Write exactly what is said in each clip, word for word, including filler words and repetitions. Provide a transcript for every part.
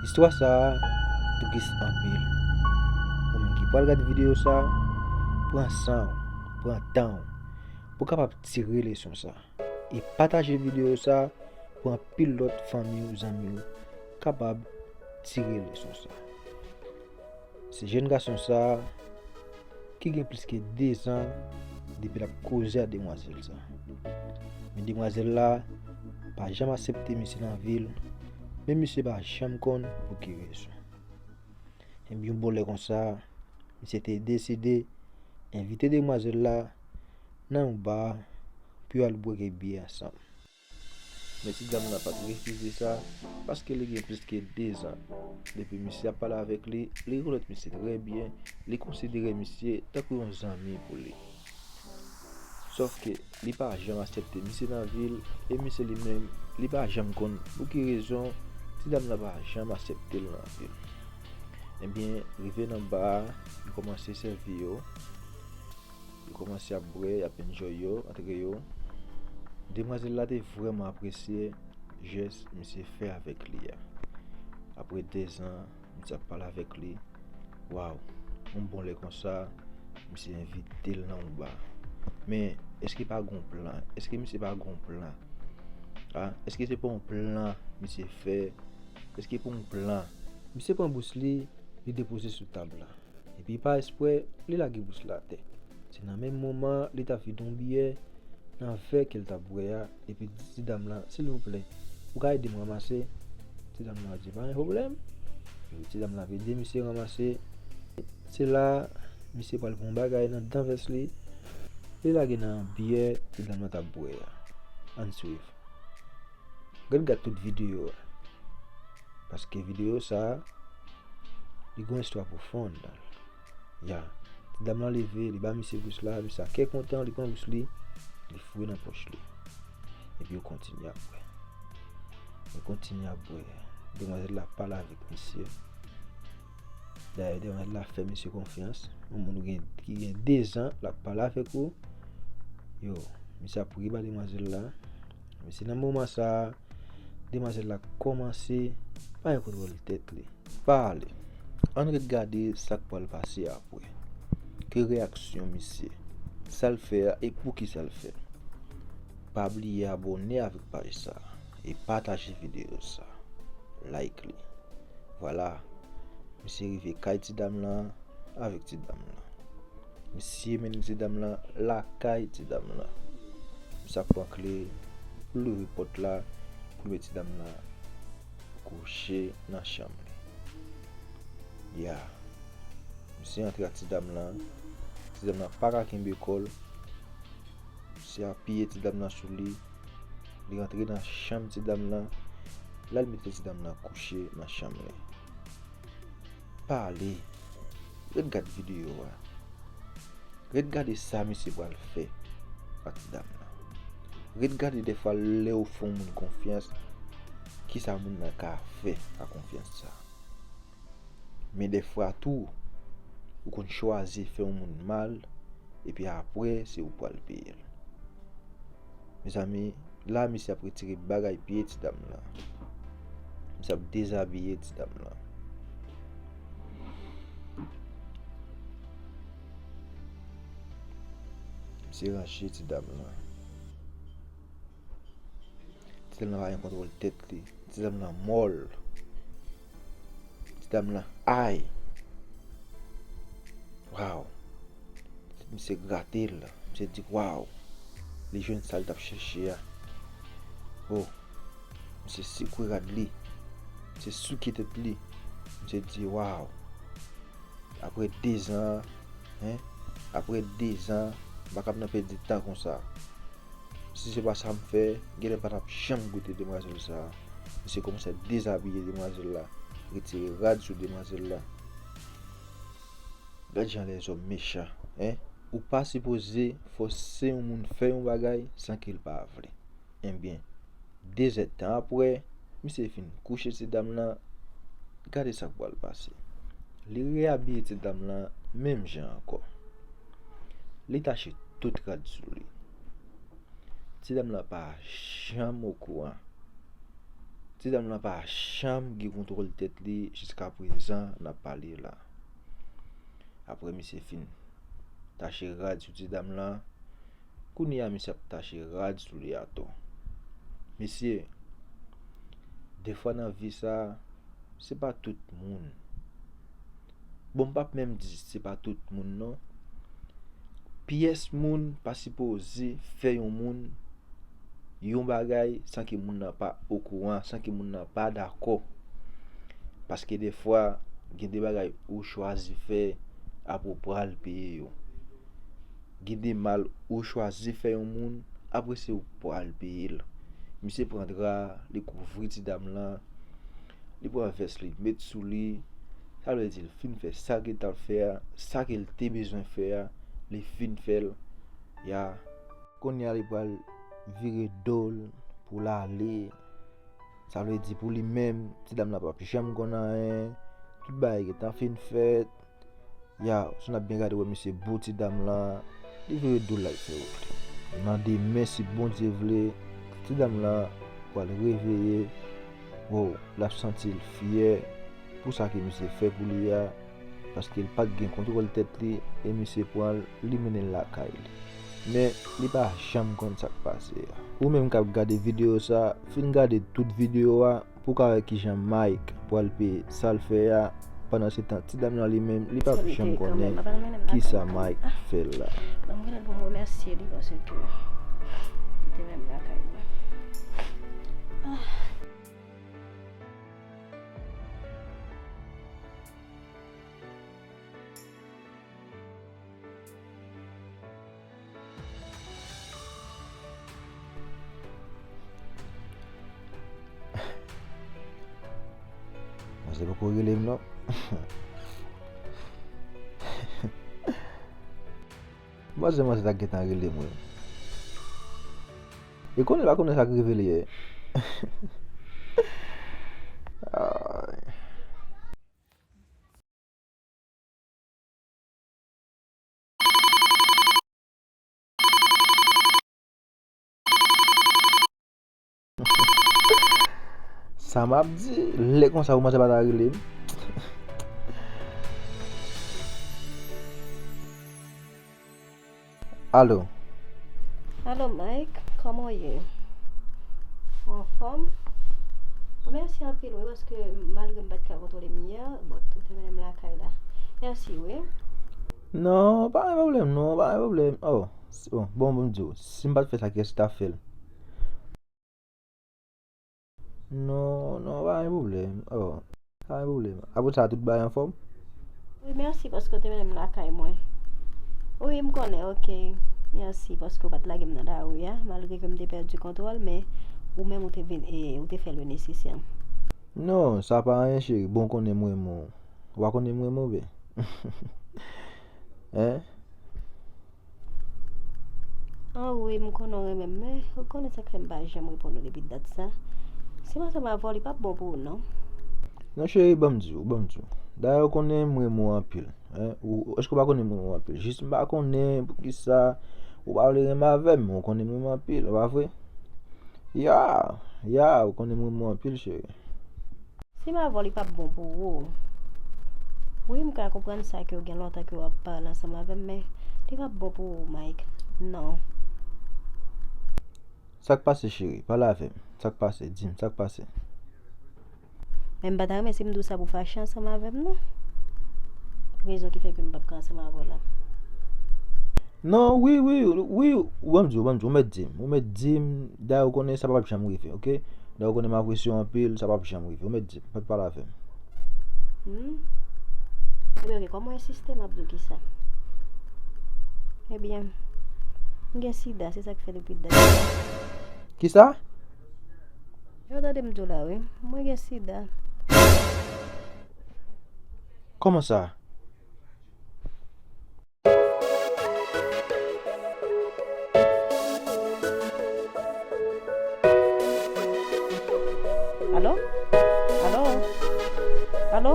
Istwa sa a tris anpil. Ou menm ki pral gade videyo sa a, pran san w, pran tan w, pou w kapab tire leson sa a. E pataje videyo sa a pou anpil lòt fanmi w, zanmi w kapab tire leson sa a. Se jèn gason sa a ki gen plis ke dezan depi l ap koze ak demwazèl sa. Men demwazèl la pa janm aksepte misye nan vi l, men misye pa janm konn pou ki rezon. Enben, yon bon lè konsa, misye te deside envite demwazèl la nan yon ba pou yo al bwè kèk byè ansanm. Men ti dam nan pa t refize sa, paske li gen plis ke dezan depi misye ap pale avèk li, li rekonèt misye trè byen, li konsidere misye tankou yon zanmi pou li. Sòf ke li pa janm aksepte misye nan vi l, e misye li menm, li pa janm konn pou ki rezon ti dam nan pa janm aksepte l nan vi l. Enben, rive nan ba a, yo kòmanse sèvi yo, yo kòmanse ap bwè, y ap enjoy yo, antre yo. Demwazèl la te vrèman apresye jès misye fè avèk li a. Apre dezan, misye ap pale avèk li. Waw, yon bon lè konsa, misye envite l nan yon ba. Men, èske pa gon plan? Èske misye pa gon plan? A, èske se pa yon plan misye fè? Èske pa yon plan? Misye pran bous li, li depoze sou tab la. Epi pa espre, li lage bous la atè. Se nan menm moman, li t ap vide yon byè nan vè ke l t ap bwè a, epi di ti dam lan, "Silvouplè, ou ka ede m ranmase?" Ti dam lan di, "Pa gen pwoblèm." Epi ti dam lan ap ede misye ranmase. Se la, misye pral pran yon bagay nan dan vès li, li lage nan byè ti dam lan t ap bwè a. Ann swiv. Ret gade tout videyo a. Paske videyo sa a, li gen yon istwa pwofon anndan l. Ya, ti dam lan leve, li ba misye bous la, misye a kè kontan, li pran bous li, li foure nan pòch li. Epi yo kontinye ap bwè. Yo kontinye ap bwè. Demwazèl la pale avèk misye. Dayè, demwazèl la fè misye konfyans. Yon moun gen, ki gen dezan, l ap pale avèk ou. Yo, misye ap ri ba demwazèl la. Men se nan moman sa a, demwazèl la kòmanse pa gen kontwòl tèt li. Pa ale. Ann ret gade sa k pral pase apre. Ki reyaksyon misye? Sa l fè a e poukisa l fè l? Pa bliye abòne avèk paj sa a e pataje videyo sa a. Like li. Vwala, misye rive kay ti dam lan avèk ti dam lan. Misye mennen ti dam lan lakay ti dam lan. Misye ap pran kle pou l ouvri pòt la, pou l met ti dam lan kouche nan chanm li. Ya. Misye antre ak ti dam lan. Ti dam lan pa ka kenbe kò l. Misye apiye ti dam lan sou li. Li rantre nan chanm ti dam lan. L al mete ti dam lan kouche nan chanm li. Pa ale. Ret gade videyo a. Ret gade sa misye pral fè ak ti dam lan. Ret gade dèfwa lè ou fè yon moun konfyans, kisa moun nan ka fè ak konfyans sa. Men dèfwa tou, ou konn chwazi fè yon moun mal, epi apre se ou pral peye l. Mezanmi, la misye ap retire bagay pye ti dam lan. Misye ap dezabiye ti dam lan. Misye ranje ti dam lan. Ti dam lan pa gen kontwòl tèt li. Ti dam lan mòl. Ti dam lan ay. Waw. Misye grate l. Misye di, waw. Li jwenn sa l t ap chèche a. Oh. Misye sekwe rad li. Misye souke tèt li. Misye di, waw. Apre dezan, en, apre dezan, m pa kab nan pèdi tan konsa. Si se pa sa m fè, genlè m pa t ap janm goute demwazèl sa a. Misye kòmanse ap dezabiye demwazèl la, retire rad sou demwazèl la. Gad jan lèzòm mechan, en. Ou pa sipoze fòse yon moun fè yon bagay san ke l pa vle. Enben, dezèdtan apre, misye fin kouche ti dam lan, gade sa k pral pase. Li reyabiye ti dam lan menm jan ankò. Li tache tout rad sou li. Ti dam lan pa janm okouran. Ti dam lan pa janm gen kontwòl tèt li jiskaprezan n ap pale la. Apre misye fin tache rad sou ti dam lan, kounye a misye ap tache rad sou li atò. Mesye, defwa nan vi sa, se pa tout moun. Bon, m p ap menm di se pa tout moun non. Pyès moun pa sipoze fè yon moun yon bagay san ke moun nan pa okouran, san ke moun nan pa dakò. Paske defwa, gen de bagay ou chwazi fè, apre w pral peye yo. Gen de mal ou chwazi fè yon moun, apre se ou k pral peye l. Misye pran dra, li kouvri ti dam lan, li pran vès li, met sou li. Sa vle di l fin fè sa ke l t ap fè a, sa ke l te bezwen fè a, li fin fè l. Ya. Kounye a li pral vire do l pou l ale. Sa vle di pou li menm, ti dam lan p ap janm konn anyen. Tout bagay gentan fin fèt. Ya, si n ap byen gade, w wè misye bout ti dam lan, li vire do l, l al fè wout li. Nan demen, si Bondye vle, ti dam lan pral reveye. Wow, l ap santi l fyè pou sa ke misye fè pou li a, paske l pa t gen kontwòl tèt li, e misye pran l, li mennen l lakay li. Men, li pa janm konn sa k pase a. Ou menm k ap gade videyo sa, fin gade tout videyo a, pou w ka wè kijan Mike pral peye sa l fè a. Pandansetan, ti dam nan li menm, li p ap janm konnen kisa Mike fè l la. Bon, m genlè pou m remèsye li paske li te menm lakay mwen. Ah. Manzè poko rele m non. Manzè, manzè ta gentan rele m wi. E konnen l pa konnen sa k rive l yè. Ay. Sa m ap di, lè konsa ou manzè pa ta rele m. Alo. Alo, Mike, kòman w ye? Ou anfòm? Mèsi anpil, wi, paske malgre m pa t ka kontwole m yè, bon, ou te mennen m lakay la. Mèsi, wi. Non, pa gen pwoblèm, non, pa gen pwoblèm. Oh, s-, bon, bon, bon, m di w, si m pa t fè sa, kiyès ki t ap fè l? Non, non, pa gen pwoblèm. Oh, pa gen pwoblèm. Apre sa, tout bagay anfòm? Wi, mèsi paske w te mennen m lakay mwen. Wi, m konnen, oke. Mèsi paske w pa t lage m nan lari a, malgre ke m te pèdi kontwòl, men ou menm ou te vin, e, ou te fè le nesesè. Non, sa pa anyen, cheri. Bon, w konnen m renmen w. Ou pa konnen m renmen w, byen. Hein? An wi, m konnen w renmen m, men ou konnen sa k fè m pa janm reponn ou depi dat sa. Si m ansanm avè w, li p ap bon pou ou, non. Non, cheri, ban m di w, ban m di w. Dayè, ou konnen m renmen w anpil. Hein? Ou, èske ou pa konnen m renmen w anpil? Jis m pa konnen poukisa ou pa vle renmen avè m, men ou konnen m renmen w anpil, pa vre? Ya, ya, ou konnen m renmen w anpil, cheri. Si m avè w, li p ap bon pou ou. Wi, m ka konprann sa ke w gen lontan ke w ap pale ansanm avè m, men li p ap bon pou ou, Mike. Non. Sa k pase, cheri? Pale avè m. Sa k pase? Di m, sa k pase? Men m pa ta renmen si m di w sa pou fache ansanm avè m, non. Rezon ki fè ke m p ap ka ansanm avè w la. Non, wi, wi, wi, ou ban m di w, ou ban m di w, ou mèt di m, ou mèt di m, dayè ou konnen sa p ap janm rive, oke? Dayè ou konnen m apresye w anpil, sa p ap janm rive, ou mèt di m, ou mèt pale avè m. Hmm? Ebyen, oke, kòm ou ensiste, m ap di w kisa. Ebyen, m gen sida, se sa k fè depi dat. Kisa? Jan w tande m di w la, wi, mwen gen sida. Kòman sa? Alo? Alo? Alo?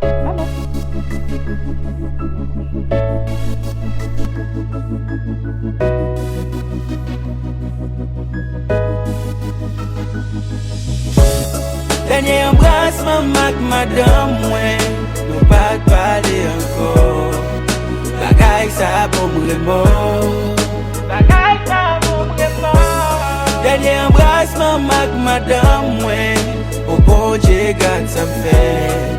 Alo? Dènye anbrasman m ak madanm mwen, nou pa t pale ankò. Bagay sa ban m remò. Bagay sa ban m remò. Dènye anbrasman m ak madanm mwen, o Bondye, gad sa m fè.